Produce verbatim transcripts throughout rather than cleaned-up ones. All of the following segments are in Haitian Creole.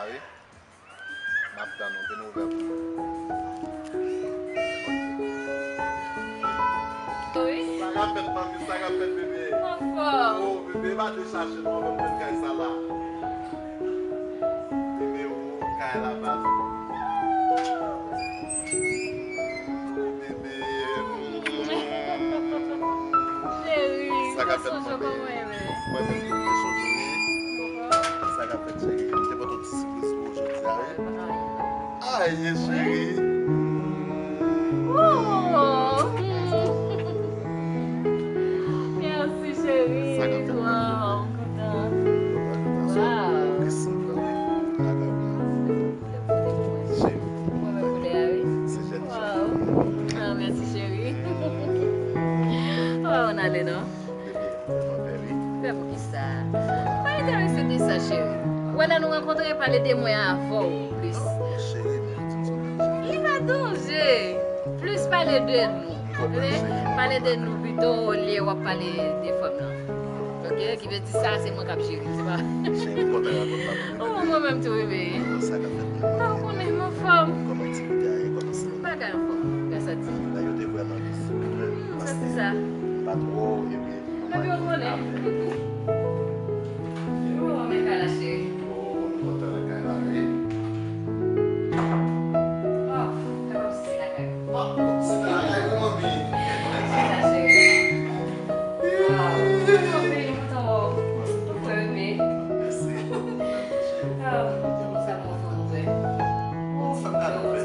Wi. M ap tann ou, vin ouvè pou mwen. Wi. Sa k ap fèt, manmi? Sa k ap fèt, bebe? Anfòm. Oh, bebe, pa te chache non, anvan m jwenn kay sa la. Bebe, ou kay la, baz. Bebe. Cheri, sa k ap fèt, manmi? Mwen menm tou, mwen cheri. Sa k ap fèt, cheri? M te pote yon ti sipriz pou ou jodi a, wi. Aye, cheri. Oh! Mèsi, cheri. Sa k ap fèt, manmi? Wow, m kontan. Wow. Cheri. Mwen renmen koulè a, wi. Se jèn fi. Wow. Ah, mèsi, cheri. Wow, n ale, non? Bebe, mwen fè wi. Fè poukisa? Pa enterese de sa, cheri. Ou wè, lè nou rankontre, pale de mwen avè w plis. Oh, cheri, men di m sa w vle di. Li pa danje. Plis pale de nou. M konprann, cheri, m konprann. Pale de nou pito, olye w ap pale de fanm nan. Ok, ki vle di sa, se mwen k ap jere, se pa. Cheri, m kontan rankontre w. Oh, mwen menm tou, bebe. Kòman sa k ap fèt, bebe? Sa w konnen, m anfòm. Kòman aktivite a ye? Kòman semèn? Bagay anfòm, gras a Dye. Nèg yo te vrèman bizi, wi. Hmm, sa se sa. M pa t wè w, epi mwen menm avè w. Epi w konnen. Oh, men kay la, cheri. Oh, m kontan nan kay la, wi. Oh, kapab si lakay. Ah, si lakay, wi, manmi. Sa, cheri. Wow, anpil, m kontan wè w. Ou fè bebe. Mèsi. Ah, sa bon fanm ou fè. Ou fanm nan fè.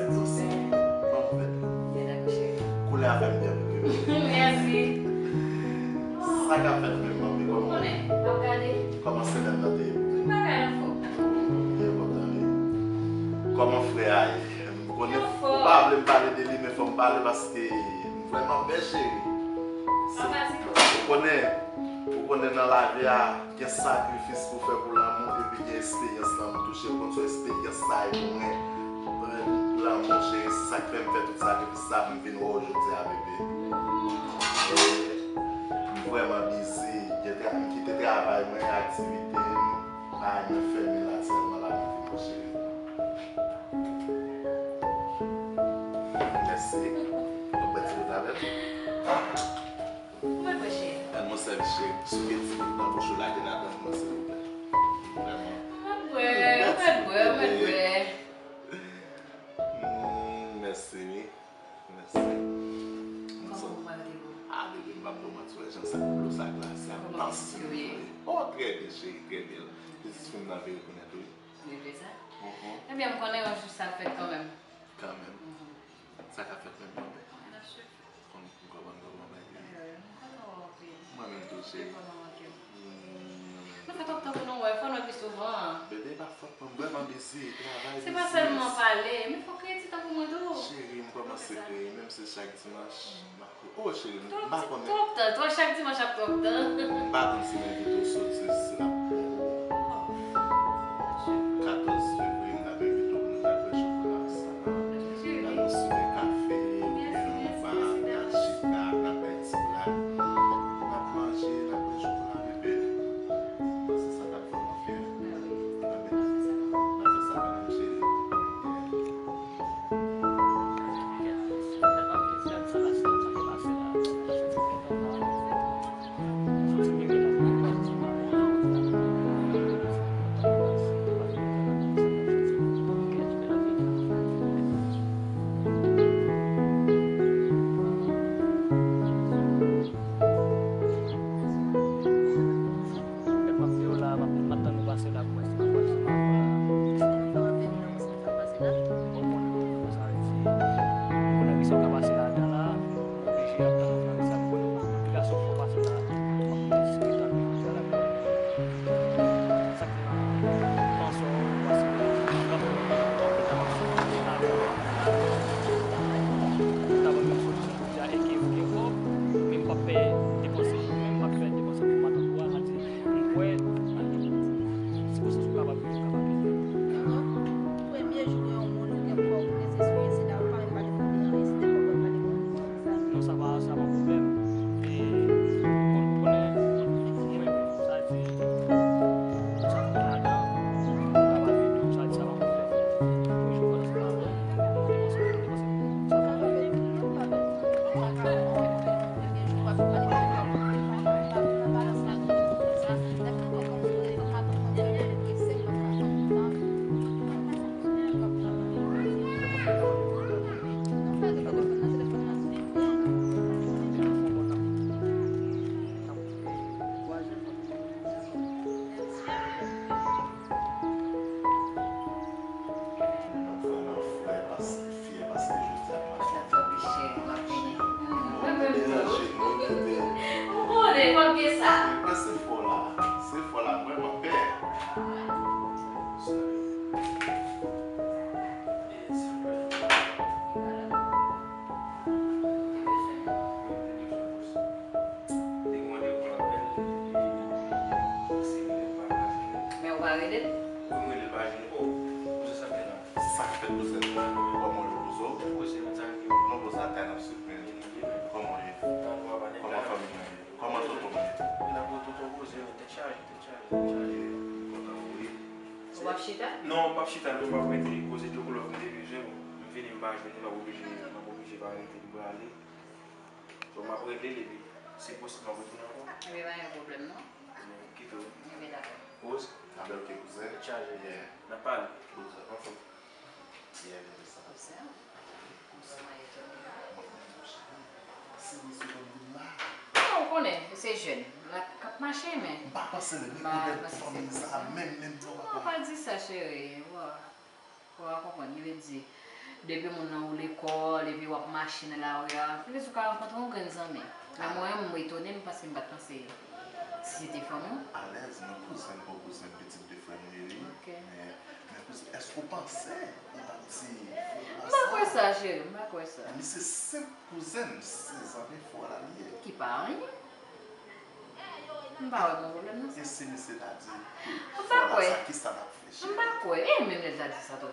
Fanm ou fè. Byen dakò, cheri. Koulè a fè m byen, bebe. Mèsi. Sa k ap fèt menm, manmi? Kòman? Konnen, m ap gade. Kòman semèn nan te ye pou ou? Tout bagay anfòm. Byen kontan, wi. Kòman frè a ye? M konnen ou pa vle m pale de li, men fò m pale paske m vrèman bèl, cheri. Ou konnen, ou konnen nan lavi a, gen sakrifis pou fè pou lanmou, epi gen esperyans lanmou tou, cheri. Ou konn se yon esperyans sa ye pou mwen. Lanmou, cheri, se sa k fè m fè tout sakrifis sa pou m vin wè w jodi a, bebe. M vrèman bizi. Gen tra-, m kite travay mwen, aktivite m, bagay mwen fèmen la, sèlman la mwen vin, mon cheri. Mèsi. Nou bwè ti goute avè m? Mwen bwè, cheri. Ann, mon sèl cheri, souke ti goute nan bouch ou, lage ladan pou mwen, silvouplè. Vrèman. Mwen bwè, mwen bwè, mwen bwè. Mm, mèsi, wi. Mèsi. Kòman ou pral te bon? Ah, bebe, m p ap ba w manti, w wè jan sa dlo sa glase ap panse m vre. Oh, trè byen, cheri, trè byen. Pitit fi m nan vin rekonèt ou, wi. Li vle sa? Mhm. Ebyen, m konnen yon jou sa ap fèt kanmenm. Kanmenm. Mhm. Sa k ap fèt menm, kanmenm? N ap swiv. Kòman, kòman, kòman bagay yo ye? Eh, m kontan wè w anpil. Mwen menm tou, cheri. Telefòn nan manke m. Hmm, mwen menm tou. Nou fè twòp tan pou nou wè, fò n wè pi souvan. Bebe, pa fòt mwen, m vrèman bizi, travay, biznis. Se pa sèlman pale, men fò w kreye ti tan pou mwen tou. Cheri, m kòmanse kreye, menm si se chak dimanch, m ap kreye. Oh, cheri, m pa konnen. Twòp tan, twòp, chak dimanch ap twòp tan. M pa konn si m envite w soti, si l ap bon pou ou. Katòz fevriye, m t ap envite w pou nou t al bwè chokola ansanm. N al konsume kafe, oubyen nan yon ba, n al chita, n al bay ti blag. N ap manje, n ap bwè chokola, bebe. M panse sa t ap vrèman fè. Anben, n ap fè sa kanmenm, cheri. Deranje nou, rete. Ou konnen, w ap gen sa. Mwen se fò la. Se fò la, mwen, mwen pè. Men ou pa rele l? Wi, m rele l pa jwenn. Oh, kouzen sa fè la? Sa k fèt, kouzen? Kòman w ye, kouzen? Kouzen, sa k fèt? Non, kouzen, atè n ap swiv, men kòman w ye? Kòman fanmi w ye? Kòman tonton w ye? Nan bon tonton kouzen, tèt chaje, tèt chaje, tèt chaje. Kontan w wi. Ou p ap chita? Non, m p ap chita, non, m ap rete koze dlo pou lòt m te bezwen, bon, m vini, m pa jwenn li, m ap oblije, m ap oblije pa rete, m prale. Bon, m ap rele l, epi, si posib, m ap retounen ankò. Ebyen, pa gen pwoblèm, non. Kite w. Ebyen, dakò. Rose? Abèl ke kouzen? Tèt chaje. Yeah. N ap pale. Kouzen, anfòm. Yeah, bebe, sa. Kouzen? Kouzen. Kouzen, mayo, tande. Bon, si misye konn vin la. Non, ou konnen, se jèn. L ap, k ap mache, men. M pa panse l renmen fanmi sa, menm, menm jan w pa. Non, pa di sa, cheri. Wa. Ou pa konprann, ki vle di, depi moun nan ou lekòl, epi w ap mache nan lari a, plis ou ka rankontre yon grenn zanmi. Men mwen menm, m etone m paske m pa t panse si se te fanmi w. Alèz, non, kouzen, bon kouzen, pitit de frè m, wi, wi. Ok. Men, men kouzen, èske w panse li pa t di frè m la sa? M pa kwè sa, cheri, m pa kwè sa. Li se senp kouzen m, se zanmi fò la li ye. Ki pa anyen. M pa wè gen pwoblèm nan sa. E si misye ta di, m pa kwè. Sa, kisa n ap fè, cheri? M pa kwè. E menm lè l ta di sa tou.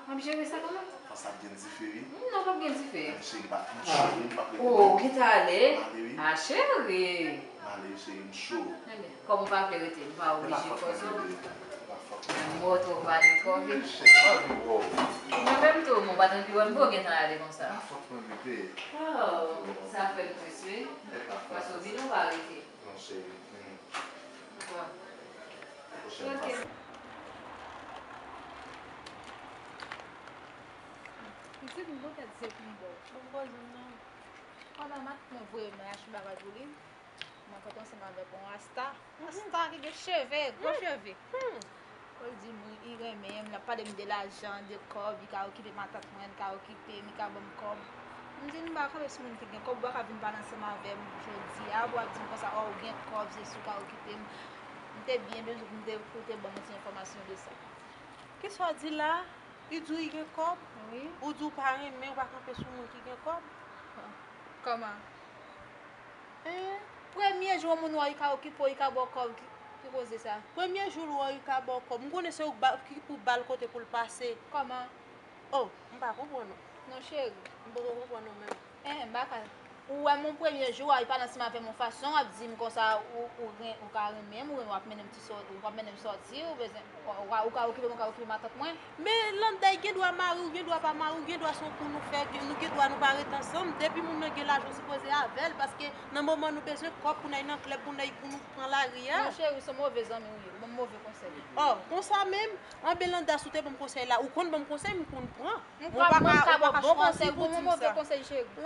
M ap jere sa kanmenm. Fò sa ap gen dife, wi. Non, p ap gen dife. Men cheri, m pa, m cho, wi, m p ap rete non. Oh, ou gentan ale? M ale, wi. A, cheri. M ale, wi, cheri, m cho. Ebyen, kòm ou pa vle rete, m pa oblije fòse w. Mwen, m wè w twò pale twò vit. Mwen menm tou, mwen pa t anvi wè m tou, w gentan ale konsa. Oh, sa fè m tris, wi. Paske w vini, w pa rete. Non, cheri. Pwochèn fwa. Pitit m, bon tèt se pi bò. Bon, bon, non. Pandan matant mwen voye m achte bagay pou li. Mwen kontre ansanm avèk yon rasta. Rasta ki gen cheve, gwo cheve. Pou l di m wi, li renmen m, l ap pale m de lajan, de kòb, li ka okipe matant mwen, li ka okipe m, li ka ban m kòb. M di l, m pa ka kanpe sou moun ki gen kòb, ou pa ka vin pale ansanm avè m jodi a, pou w ap di m konsa, o, ou gen kòb, se si w ka okipe m. M te byen bezwen pou m te, pou w te ban m yon ti enfòmasyon de sa. Kisa w di la? Li di w li gen kòb? Wi. Ou di w pa renmen, ou pa kanpe sou moun ki gen kòb? Kòman? Hein? Premye jou yon moun wè w, li ka okipe w, li ka ba w kòb, ki, ki koze sa? Premye jou l wè w, li ka ba w kòb. M konnen se ou k ba, ki pou ba l kote pou l pase. Kòman? Oh, m pa konprann ou. Non, cheri. M poko konprann ou menm. Eh, m pa ka. Ou wè m yon premye jou, w ap pale ansanm avè m yon fason, w ap di m konsa, ou, ou ren-, ou ka renmen m, ou w ap mennen m ti sò-, ou ap mennen m sòti, ou bezwen, ou, ou ka, ou ka okipe m, ou ka okipe matant mwen. Men Landa, gen dwa mari w, gen dwa pa mari w, gen dwa se yon kou nou fè, gen, nou gen dwa nou pa ret ansanm. Depi moun nan gen lajan, w sipoze avè l, paske nan moman nou bezwen kòb pou n al nan klèb, pou n al, pou nou pran lari a. Non, cheri, se yon move zanmi w ye, ou ban m move konsèy. Oh, konsa menm? Anben Landa, si w te ban m konsèy la, ou konn ban m konsèy, m konn pran. Mwen pa ka, ou pa ka chwazi pou di m sa.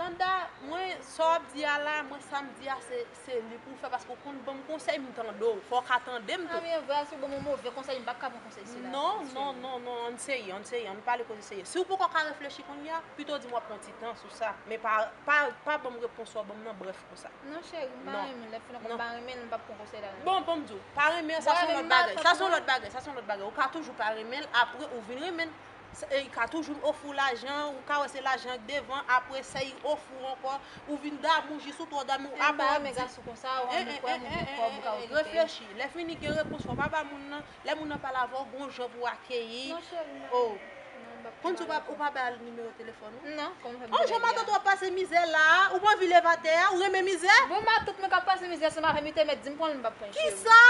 Landa, mwen, sa w ap di a la, mwen, sa m di a, se, se li pou w fè, paske w konn ban m konsèy, m tande w. Fò w ka tande m tou. Ebyen, vre, si w ban m yon move konsèy, m p ap ka pran konsèy sila. Non, non, non, non, ann serye, ann serye, ann pale koze serye. Si w poko ka reflechi kounye a, pito di m w ap pran ti tan sou sa. Men pa, pa, pa ban m repons w ap ban m nan brèf konsa. Non, cheri, m pa renmen l. Lè fini, m pa renmen l, m p ap pran konsèy la. Bon, bon, m di w, pa renmen l, sa se yon lòt bagay. Sa se yon lòt bagay, sa se yon lòt bagay. Ou ka toujou pa renmen l, apre ou vin renmen l. Sa, e, li ka toujou ofri w lajan, ou ka wè se lajan k devan, apre sa, li ofri w ankò, ou vin damou, jis ou twò damou, apre w ap di, gason konsa, ou kwè m, ou gen kòb, ou ka okipe. Reflechi. Lè fini gen repons, fò w pa ba moun nan, lè moun nan pale avè w, gon jan pou w akeyi. Non, cheri, m pa renmen. Konn si w pa, ou pa ba l nimewo telefòn ou? Non, kòman fè m te... Oh, jan matant w ap pase mizè la a, ou pa anvi leve atè a, ou renmen mizè? Bon, matant mwen k ap pase mizè ansanm avè m, li te mèt di m pran l, m p ap pran l, cheri. Kisa?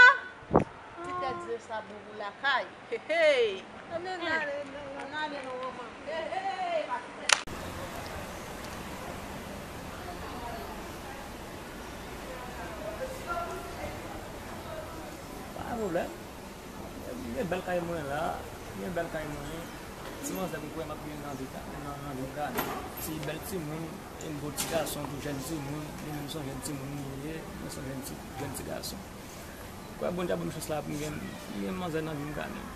Ti tèt ze sa boubou lakay. Hey, hey. Ann ale, ann ale, ann ale non manman. Hey, hey, pa ti tèt. Pa gen pwoblèm. Gen bèl kay mwen la, gen bèl kay mwen. Ti manzè m kwè m ap gen nan vi ka, nan, nan vi m ka. Ti bèl timoun, e m gwo ti gason tou, jèn timoun, li menm se yon jèn timoun li ye, mwen se yon jèn ti, jèn ti gason. Kwè Bondye ap ban m chans la pou m gen, pou m gen manzè nan vi m kanmenm.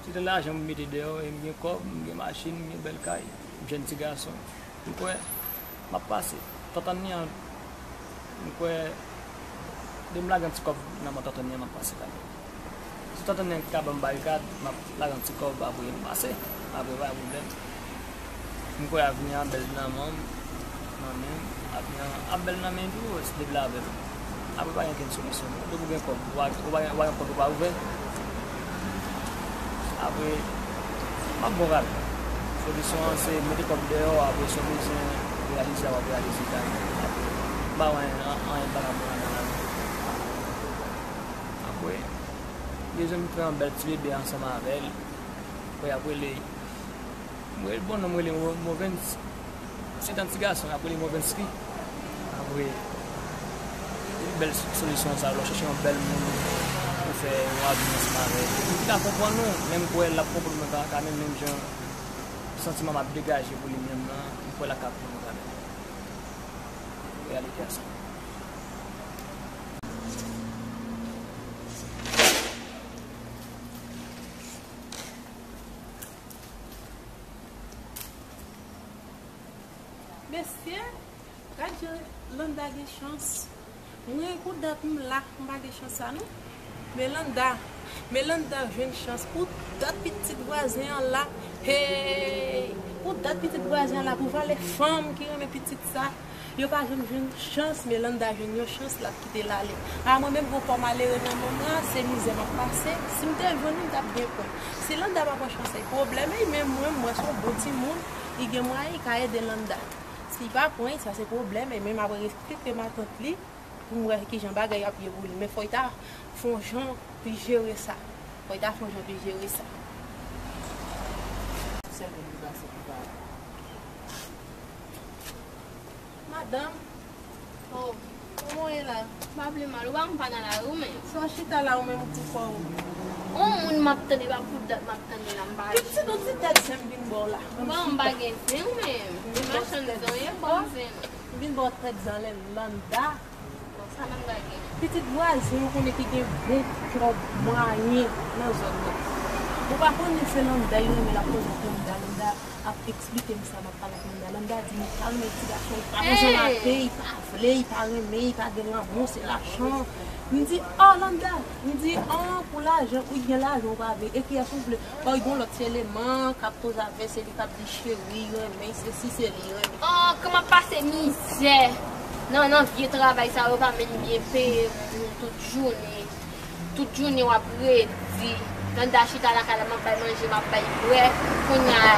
Se te lajan m mete dèyè, e m gen kòb, m gen machin, m gen bèl kay, m jèn ti gason. M kwè m ap pase. Tantann li an, m kwè, depi m lage yon ti kòb nan men tantann li an, m ap pase kay mwen. Si tantann li an ka ban m barikad, m ap lage yon ti kòb, apre m pase. Apre, pa gen pwoblèm. M kwè avni an bèl nan men m, nan men m. Avni an ap bèl nan men m tou, si depi l avè m. Apre, pa gen okenn solisyon. Depi w gen kòb, ou pa, ou pa gen, ou pa gen pòt ou pa ouvè. Apre, m ap bon kay mwen. Solisyon an se mete kòb deyò, apre si w bezwen reyalize a, w ap reyalize kay mwen. Apre, m pa wè anyen, anyen pa ka bon ladan la. Apre, bezwen m fè yon bèl ti bebe ansanm avè l. Apre, apre li, m rele, bon, non, m rele Mo-, Movens. Se yon ti gason, apre li Movens li. Apre, bèl solisyon sa, lè w chèche yon bèl moun pou fè yon avni ansanm avè l. Li ka konprann ou, men m kwè l ap konprann mwen ka, kanmenm, menm jan santiman m ap degaje pou li menm nan, m kwè l ap ka konprann mwen kanmenm. Reyalite a sa. Mesye, gad jan Landa gen chans. Mwen, pou dat m la, m pa gen chans sa non. Men Landa, men Landa jwenn chans. Pou dat pitit vwazen an la, hey! Pou dat pitit vwazen an la, pou valè fanm ki renmen pitit sa. Yo pa janm jwenn chans, men Landa jwenn yon chans, l ap kite l ale. A mwen menm, gon pa malere nan men mwen, se mizè m ap pase. Si m te jwenn li, m t ap byen pran. Si Landa pa pran chans, se pwoblèm, e men mwen, m wè se yon bon timoun, li gen mwayen, li ka ede Landa. Si li pa pran, sa se pwoblèm, e men m ap respekte matant li, pou m wè kijan bagay ap ye pou li. Men fò l ta fè yon jan pou l jere sa. Fò l ta fè yon jan pou l jere sa. Sèl moun ki pase pou pale. Madanm. Oh, kòman w ye la? M pa pi mal. Ou pa wè m pa nan lari, ou menm? Sa w chita la, ou menm, ou ti kò ou. On moun m ap tande, pa pou dat m ap tande la, m pa. Pitit, on ti tèt zen m vin ba w la. Ou pa wè m pa gen zen, ou menm? Machann zen, ou ye, ba w zen non. M vin ba w tèt zen anlè Landa. Bon, sa Landa gen? Pitit vwazen, ou konnen ki gen bon kòb, mwayen nan zòn nan. Ou pa konnen se Landa yo renmen, l ap poze Landa, Landa ap eksplike m sa m ap pale ak Landa. Landa di m li pa renmen ti gason, li pa bezwen mache, li pa vle, li pa renmen, li pa gen lanmou, se lajan. M di, oh Landa, m di, oh, pou lajan, ou gen lajan, ou pa vle, e kiyès ou vle? Bon, gen yon lòt ti eleman k ap koze avè, se li k ap di cheri, renmen, se si se li renmen. Oh, kòman m ap pase mizè nan, nan vye travay sa yo, pa menm byen peye moun tout jounen. Tout jounen w ap redi. Landa chita lakay la, m ap bay manje, m ap bay bwè. Kounye a,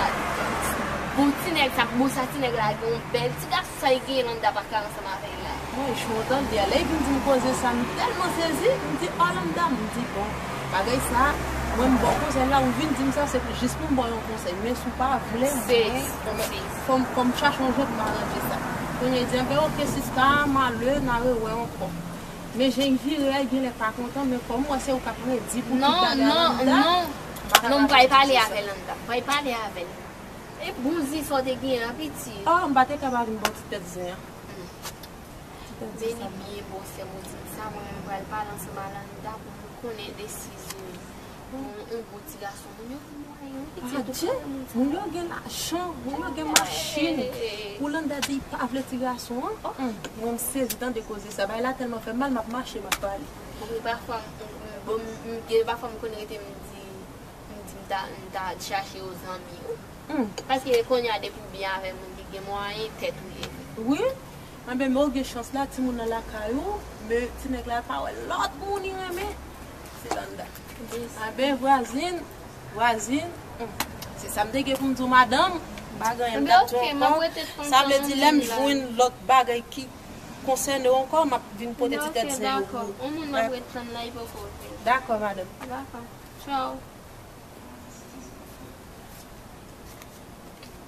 bon ti nèg sa, bon sa ti nèg la gen yon bèl ti gason, sa li genyen Landa pa ka ansanm avè l la. Mwen, jan w tande a, lè l vin di m koze sa, m tèlman sezi, m di, oh Landa, m di, bon, bagay sa, mwen m ba w konsèy la, ou vin di m sa, se jis pou m ba w yon konsèy, men si w pa vle, mwen, fò m, fò m, fò m chache yon jan pou m aranje sa. Kounye a, li di, enben, oke, sista, m ale, n a rewè ankò. Men jan l vire a, li genlè pa kontan, men kòm m wè se ou k ap redi pou tout bagay a Landa, m pa ka pa redi sa. Non, non, non, m pral pale avè Landa, m pral pale avè l. E bon zen sa w te genyen an, pitit? Oh, m pa te ka pa vin ba w ti tèt zen an. Men li byen bon, sè m, ou di m sa, mwen menm m pral pale ansanm a Landa pou m konnen desizyon. Yon, yon bon ti gason, moun yo gen mwayen, wi, pitit, ou pa wè moun sa. Moun yo gen lajan, moun yo gen machin. Pou Landa di l pa vle ti gason an, oh, mwen m sezi tande koze sa. Bagay la tèlman fè m mal, m ap mache, m ap pale. Bon, men pafwa, m, m, bon, m, m, gen pafwa m konn rete m di, m di m ta, m ta chache yon zanmi, wi. Hmm. Paske kounye a depi w byen avè moun ki gen mwayen, tèt ou leve. Wi. Anben, men w gen chans la, timoun nan lakay ou, men ti nèg la pa wè lòt moun li renmen. Se Landa. Anben, vwazin, vwazin, hmm. Se sa m te gen pou m di w, madanm, m pa gen anyen m t ap di w ankò. Sa vle di, lè m jwenn lòt bagay ki konsène w ankò, m ap vin pote ti tèt zen yo pou ou. Yon moun m ap ret tann la, li poko vini. Dakò, madanm. Dakò. Tchaw.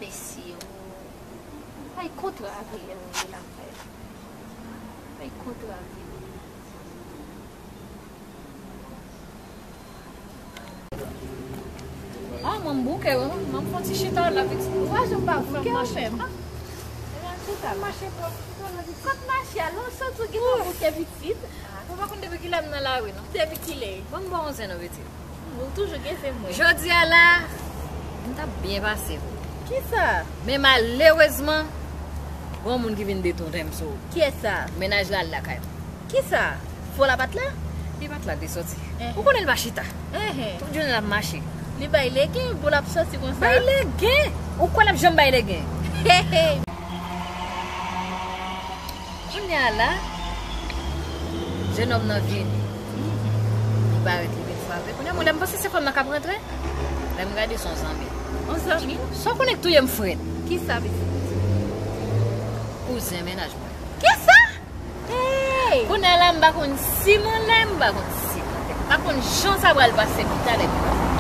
Mesye, ou bay kontra vre lè ou ye lakay. Bay kontra vre. Ah, mwen m bouke, wi. Mwen m fè yon ti chita la, pitit. Ou pa janm pa bouke, ou menm. Ah. Chita. Mache pwòp. Kot mache a? Lè w soti, ou gentan bouke, pitit. Ah, ou pa konn depi kilè m nan lari, non. Depi kilè? Ban m ba w yon zen, non, pitit. Ou toujou gen zen, mwen. Jodi a la, m t ap byen pase vre. Kisa? Men malerezman, Granmoun ki vin detounen m sou ou. Kiyès sa? Mennaj la al lakay m. Kisa? Fò la pa t la? Li pa t la, li soti. Enhen. Ou konnen li pa chita. Enhen. Tout jounen l ap mache. Li bay legen pou l ap soti konsa? Bay legen? Ou kwè l ap janm bay legen? Kounye a la, jennonm nan vini. Li parèt, li vin frape. Kounye a, mwen, lè m panse se fanm nan k ap rantre, lè m gade, se yon zanmi. Yon zanmi? Sa w konnen k touye m frèt? Kisa, pitit? Kouzen mennaj mwen. Kisa? Hey! Kounye a la, m pa konn si m anlè, m pa konn si m atè. M pa konn jan sa pral pase pou talè.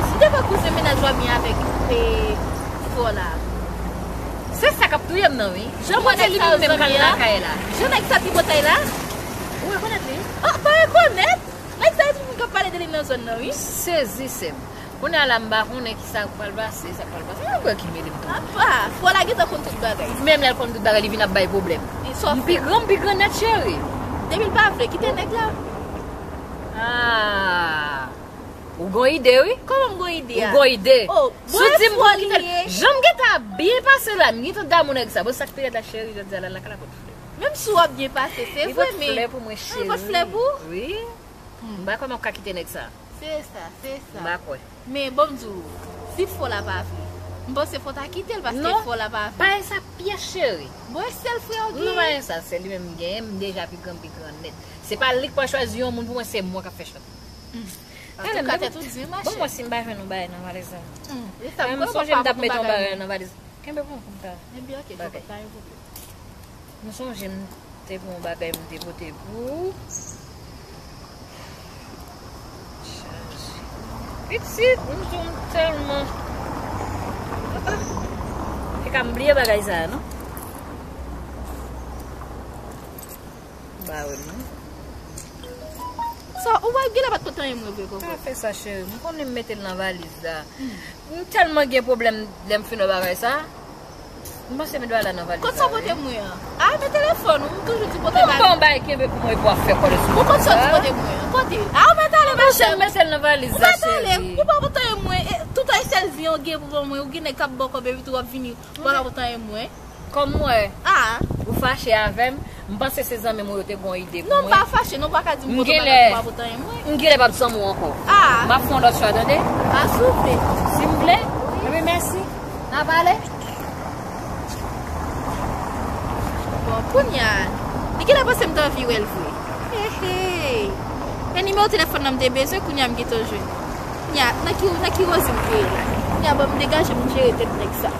Si te fè kouzen mennaj w ap byen avèk, e, fò la. Se sa k ap touye m nan, wi. Jan mwen te li menm k al lakay la. Jan nèg sa tripotay la? Ou rekonèt li? Ah, pa rekonèt? Nèg sa e tout moun k ap pale de li nan zòn nan, wi. Sezi, sè m. Kounye a la, m pa konnen ki sa k pral pase, sa k pral pase. Mwen kwè ki mele m tou. Apa, fò la gentan konn tout bagay. Menm lè l konn tout bagay, li vin ap bay pwoblèm. E sa w fè? M pi gran, m pi gran nèt, cheri. Depi l pa vle, kite nèg la. Ah. Ou gon ide, wi. Kòman m gon ide a? Ou gon ide. Oh, si w di m pou kite l, jan m gentan ap byen pase la, m gentan damou nèg sa. Bon, sa k pi rèd la, cheri, jodi a la, l lakay la pot flè. Menm si w ap byen pase, se vre, men li pot flè pou mwen, cheri. Li pot flè pou ou? Wi. M pa kwè m ap ka kite nèg sa. Se sa, se sa. M pa kwè. Men, bon, m di w, si fò la pa vle, m panse fò ta kite l, paske fò la pa vle. Non, pa e sa pyès, cheri. Bon, e sèl frè w genyen? Non, pa e sa, sèl li menm m genyen, m deja pi gran, pi gran nèt. Se pa li k pral chwazi yon moun pou mwen, se mwen k ap fè chwa. Antouka, tèt ou di, machè. Bon, mwen, si m pa jwenn yon bagay nan valiz la. Hmm, e sa, m sonje m t ap mete yon bagay nan valiz. Kenbe pou mwen pou m ka. Ebyen, ok, pa gen pwoblèm. M sonje m te gen yon bagay m te pote pou ou. Chaje. Pitit, m di w m tèlman. Ah, ah. Fika m bliye bagay sa a, non? Ba wè m, non. Sa, ou wè, genlè pa t kontan anyen mwen vre, kòkòt. Pa fè sa, cheri. M konnen m mete l nan valiz la. Hmm. M tèlman gen pwoblèm lè m fin wè bagay sa. M panse m dwe al nan valiz la. Kot sa w pote mwen an? A, men telefòn ou, m toujou di pote bagay. Bon, bay kenbe pou mwen epi w ap fè kòlè sou mwen. Ou kot sa w di pote mwen an? Kote? A, ou mèt ale, machè. M panse m mete l nan valiz la, cheri. Ou mèt ale. Ou pa kontan anyen mwen. E, tout an e sèl vi an w gen pou ban mwen. Ou gen nèg k ap ba w kòb epi tou w ap vini. Ou pa kontan anyen mwen. Kòm mwen. Ah. Ou fache avè m, m panse se zanmi m ou yo te gon ide pou mwen. Non, m pa fache, non, ou pa ka di m kote bagay ou pa pote anyen mwen. M genlè p ap zanmi w ankò. Ah. M ap fè yon lòt chwa, tande? Ah, souple. Si m vle, ebyen, mèsi. N a pale. Bon, kounye a, li genlè panse m t anvi wè l vre. Hey, hey. E nimewo telefòn nan m te bezwen, kounye a m gentan jwenn. Kounye a, nan ki, nan ki Rosie m te ye la? Kounye a, ban m degaje m jere tèt nèg sa.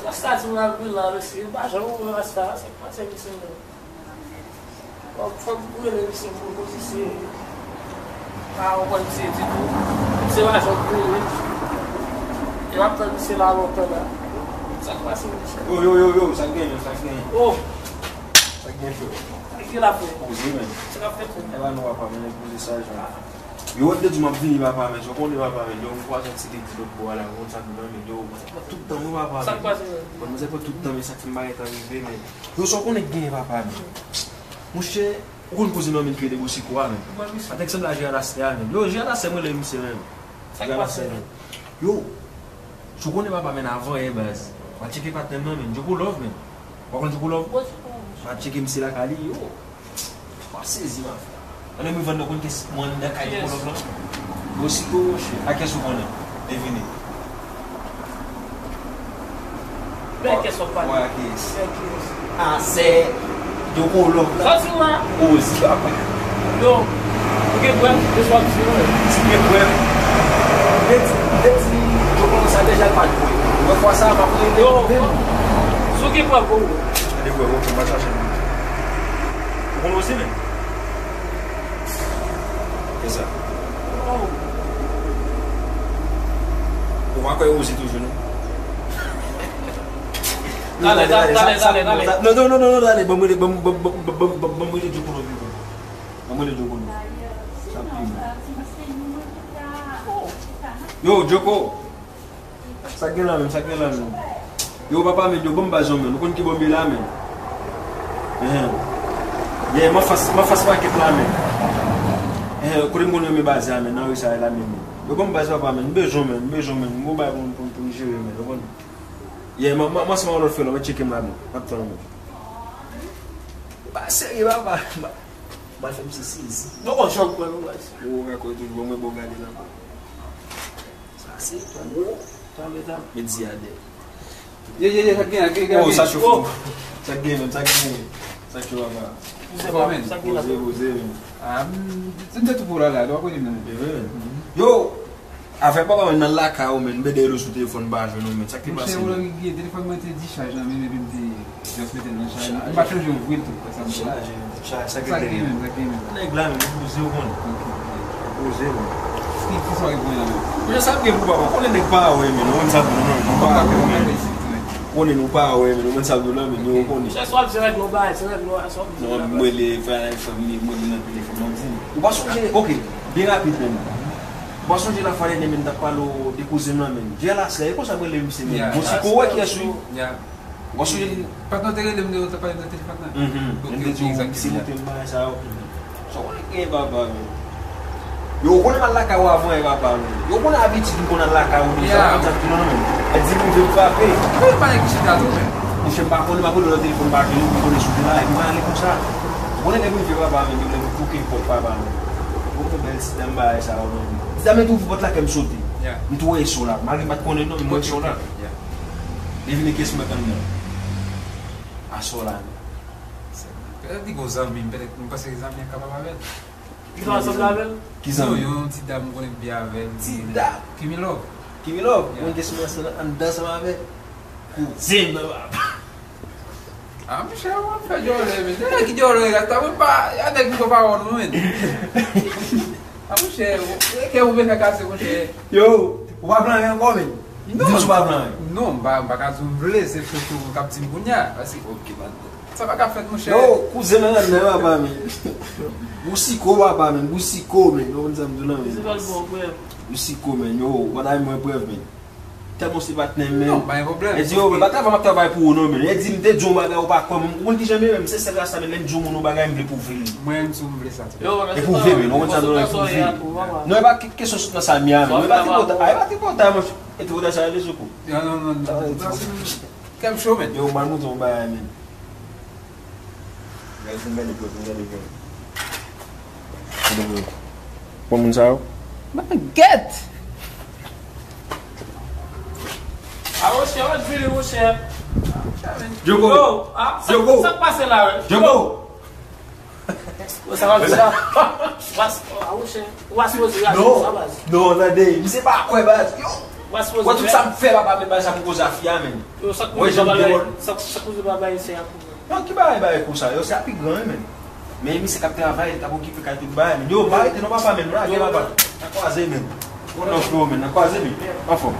Rasta di m ap vin la, mesye, m pa janm wè rasta, se pa se misye menm. Fòk, fòk m rele misye pou koze se pa yon konn misye ditou. Se pa janm rele. E m ap tann misye la lontan la. Sa k pase, mesye? Yo, yo, yo, yo, sa k genyen, sa k genyen? Oh! Sa k genyen, frè? Sa k genyen la, frè? Poze, men. Sa k ap fèt, frè? E pa nou, papa, men, poze sa, jan. Yo, w ap te di m ap vini, papa, men, jan w konnen, papa, men, yo, m kwaze yon ti ledi lòt bò a la, yon sak nan men, yo, sa pran tout tan, wi, papa, men. Sa k pase, men? Bon, manzè pran tout tan, men sa k fè m pa gentan rive, men. Yo, sa w konnen k genyen, papa, men. Monchè, ou konn koze nan men k rele Bosiko a, men. Atè k sanble a Jera Lastè a, men. Yo, Jera Lastè, mwen rele misye, men. Sa k pase, men? Yo, si w konnen papa, men, avan yè, baz. M al tcheke patnè m nan, men. Djoko Love, men. Ou pa konn Djoko Love? M al tcheke misye lakay li, yo. M ap sezi, ma frè. Ann, mwen vann nan konn kès mwen anndan kay Djoko Love lan. Bosiko, monchè. A kès ou konnen? Devine. Men kès w ap pale? Wè, a kès? Men kès? A, sè Djoko Love la. Sa w di la? Ozi, papa. Yo, ou gen prèv de sa w ap di yo? Si gen prèv, m te di, m te di Djoko Love sa deja, l pa t kwè. Lòt fwa sa, m ap rele menm. Si w gen prèv, bon. Gade, frè, ok, m al chache l. Ou konn Ozi, men? Kisa? Ou pa kwè Ozi toujou, non? Talè, talè, talè, talè, talè. Non, non, non, non, non, talè, ban m rele, ban m, ban m, ban m rele Djoko Love. Ban m rele Djoko Love. Sa pi bon. Yo, Djoko. Sa k gen la menm, sa k gen la menm? Yo, papa, men, yo, ban m baz yo, men. Nou konn ki bò m ye la, men. Enhen. Yeah, m anfas, m anfas makèt la, men. Enhen, kote m konn renmen baze a, men, nan ri sa a la, men, men. Yo, ban m baz, papa, men. M bezwen, men, m bezwen, men. M gon bagay pou m, pou m, pou m jere, men. Yo konn. Yeah, mwen, mwen, mwen se yon lòt frè la, mwen tcheke m la, non. M ap tann ou. Ou pa serye, papa. M pa, m pa fè misye sezi. Non, bon, jan pran nou, baz. Ou ka kwè toujou, mwen bon gade la. Sa se gwo. Sa meta. Met zi a dèyè. Ye, ye, ye, sa gen, gen, gen. Oh, sa cho. Sa gen menm, sa gen. Sa cho, papa. Sa gen la. Poze, poze, men. Ah, m, m te tou pou la la, dwa konnen menm. E vre, men. Yo, Afè papa mwen nan lakay ou, men, m bèdè rele w sou telefòn, m pa jwenn ou, men. Sa k te pase, men? Monchè, ou gen telefòn mwen te dichaj nan men m, epi m te just mete l nan chaj. M pa t chanje ouvri l tou, sa m di. Dichaj, dichaj, sa k te gen? Sa k gen menm, sa k gen menm? Nèg la, men, li poze, ou konnen. Ok, ok. Poze, men. Ki, ki sa w gen pou mwen la menm? Monchè, sa m gen pou papa, ou konnen nèg pa wè, men, ou konn sa m di, non, non, ou pa wè, men. Ou konnen nou pa wè, men, ou konn sa m di, non, men, ou konnen. Chè, sa w ap di règ nou bay, se règ nou a, sa w ap di. Non, m rele frè a, m rele nan telefòn, m ap di. Ou pa sonje, ok, byen rapid, men. Ou pa sonje lafwa dènye, men, m t ap pale w de kouzen m nan, men. Jè la, sè, e konsa m rele misye, men. Bon, si ko wè kiyès ou ye. Ou pa sonje li? Patnè w te rele m de, ou te pale m nan telefòn nan. Mhm. Ok, ok, egzakteman. Misye montre m bagay sa yo. Sa w konnen gen papa, men. Yo, ou konnen m al lakay ou avan, e papa, men. Yo konnen abitid m konn al lakay ou deja, ou konn sa ki nan men. E di m rive m frape. Mwen pa nèg ki chita tou, men. Monchè, m pa konnen, m ap rele w nan telefòn, m pa jwenn ou, m konnen sou de la, epi m ale konsa. Ou konnen lè m rive, papa, men, yo lè m touke pòt, papa, men. Ou konnen bèl ti dam bagay sa yo, men. Ti dam nan te ouvri pòt la, kè m sote. M tou wè e sou la. Malgre m pa t konnen non, men m wè e sou la. Li vin e kès mwen tann nan. Aswè la menm. Petèt li gon zanmi m, petèt m panse zanmi an kapab avè l. Li ka ansanm avè l? Ki zanmi? Non, yon ti dam m konnen byen avè l. Ti dam? Kimilò. Kimilò? Yeah. Mwen gen sou mwen anndan ansanm avè l. Kouzen m nan papa. Ah, monchè, w ap fè djòlè, men. Djòlè ki djòlè, rasta, mwen pa, y a nèg m gon pawòl, mwen, men. Ah, monchè, e kè ou vle fè kase, monchè. Yo, ou pa vle anyen ankò, men? Non. Di m si w pa vle anyen. Non, m pa, m pa ka di w m vle, se frè tou k ap di m kounye a. Paske, ok, man. Sa pa ka fèt, monchè. Yo, kouzen nan rannè papa, men. Bousiko, papa, men. Bousiko, men. Ou konn sa m di w la, men. Se pa l bon, frè. Bousiko, men. Yo, w pa ta renmen wè prèv, men. Tèlman se patnè m, men. Non, pa gen pwoblèm. E di, yo, men pa travay m ap travay pou ou, non, men. E di, m te di w yon bagay, ou pa kwè m. Ou konn kijan m ye, men. Se sèl rasta, men. Lè m di yon moun yon bagay, m vle pwouve l. Mwen, m sou m vle sa tou. Yo, men. E pwouve, men. Ou konn sa, non, e pwouve. Non, e pa kesyon sot nan sa m ye a, men. E pa tripotay, e pa tripotay, monchè. E tripotay sa rele sou kou. Non, non, non, non. Kè m cho, men. Yo, m al montre yon bagay, men. Gade, vin gade, bro, vin gade, bro. Gade, bro. Bon moun sa yo? Bagèt! A, monchè, w ap vini, monchè. Djoko! Yo, a, sa, Djoko! Sa k pase la, menm? Djoko! Sa va, sa va. Ou pa sipoze reyaji konsa, baz. Non, non, tande, misye pa kwè, baz. Yo, ou wè tout sa m fè, papa, men bagay sa pou koz a fi a, men. Yo, sa k pou koz a bagay, sa, sa k pou koz a bagay, se a pou. Non, ki bagay, bagay konsa, yo, se a pi gran, men. Men misye k ap travay, li k ap okipe kay tout bagay, men. Yo, m pa rete non, papa, men, m lage, papa. N a kwaze, men. Bon, non, freo, men, n a kwaze, men. Anfòm.